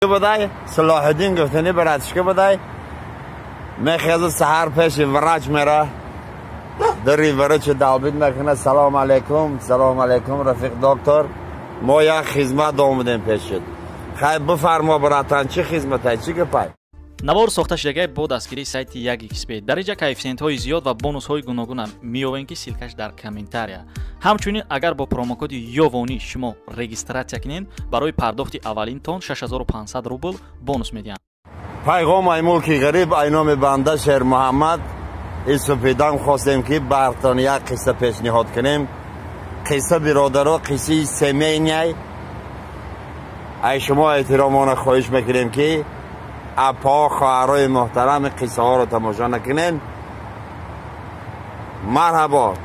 Будай Салоҳиддин гуфтани братишка будай мехеза саҳар пеши врач мера дари врача долбить мекунад. Салом алейкум, салом алейкум, рафиқ доктор, мо як хизмат омадем пешит. Хай бифармо братан, чӣ хизматай, чӣ гапай? Навор сохта шудагай бо дастгирии сайти 1xb. Дар инҷа коэффисиентҳои зиёд ва бонусҳои гуногуна меёбем, ки ссылка ш дар комментария. Ҳамчунин агар бо промокоди ёвонӣ шумо регистрация кунед, барои пардохти аввалинтон 6500 рубл бонус медиҳанд. Пайғом ай мулки ғариб, ай номи банда Шер Муҳаммад Исуфидам, хостем ки бартон як қисса пешниҳод кунем. Қисса, биродаро, қиссаи семейный. Ай шумо эҳтиромона хоҳиш мекунем, ки апо, хоҳарои муҳтарами, қиссаҳоро тамошо накунем. Марҳабо.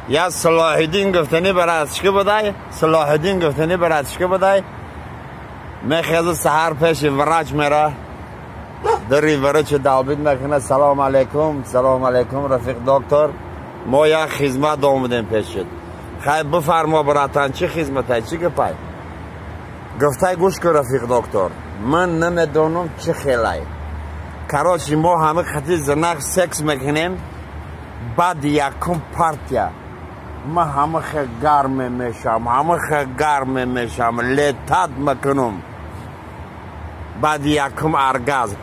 Я Салоҳиддин гуфтани братишка будай Салоҳиддин гуфтани братишка будай мехеза саҳар пеши врач мера дари врача долбить мекунад. Салом алейкум, салом алейкум, рафиқ доктор, мо як хизмат омадем пешит. Хай бифармо братан, чӣ хизматай, чӣ гапай? Гуфтай: гӯш кун, рафиқ доктор, ман намедонам чӣ хелай. Короче, мо ҳама хати занак секс мекунем, баъд якум партия ман ҳама хе гарме мешавам, ҳама хе гарме мешавам, летать мекунам. Баъди якум оргазм,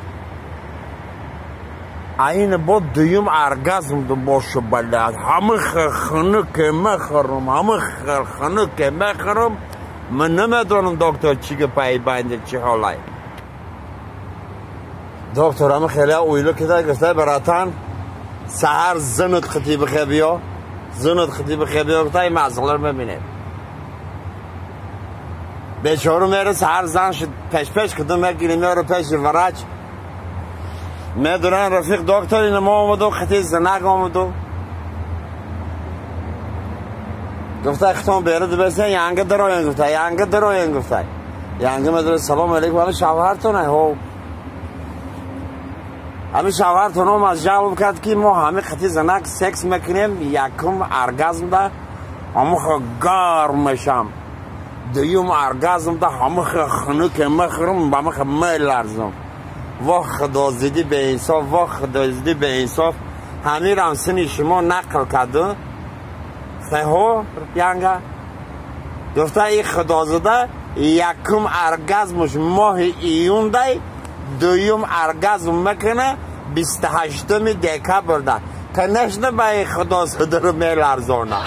а ин бо дуюм оргазм бошу, балад, ҳама хе хунуке мехӯрам, ҳама хе хунуке мехӯрам. Ман намедонам, доктор, чӣ гапай банде, чӣ ҳолай. Доктор ҳама хеле уйлу кида, гуфтай: братан, саҳар зинат хити бихе биё, зинат хити бихе биё, гуфтай, мазғлар мебинем. Бечору мере саҳар, зан шуд, пеш-пеш кудум мегири, меёра пеши врач. Медуран: рафиқ доктор, ина мо омаду хити занак омаду. Гуфтай: хитон беру дибесен, янга дароен, гуфтай, янга дароен, гуфтай. Янга медура: салом алейкум, ҳами шавҳартон ҳо, ҳами шавҳартон омад, жалоб кард, ки мо ҳами хати занак секс мекунем, якум оргазмда ҳамаха гарм мешам, дуюм оргазмда ҳамаха хунуке мехӯрам, ҳамаха меларзам. Во худозидӣ беинсоф, во худозидӣ беинсоф, ҳамирам сини шумо нақл карду. Ҳо, янга гуфта: и худозада якум оргазмуш моҳи июндай, дуюм оргазм мекуна 28-уми декабрда. Конечно, ба и худозадаро меларзона.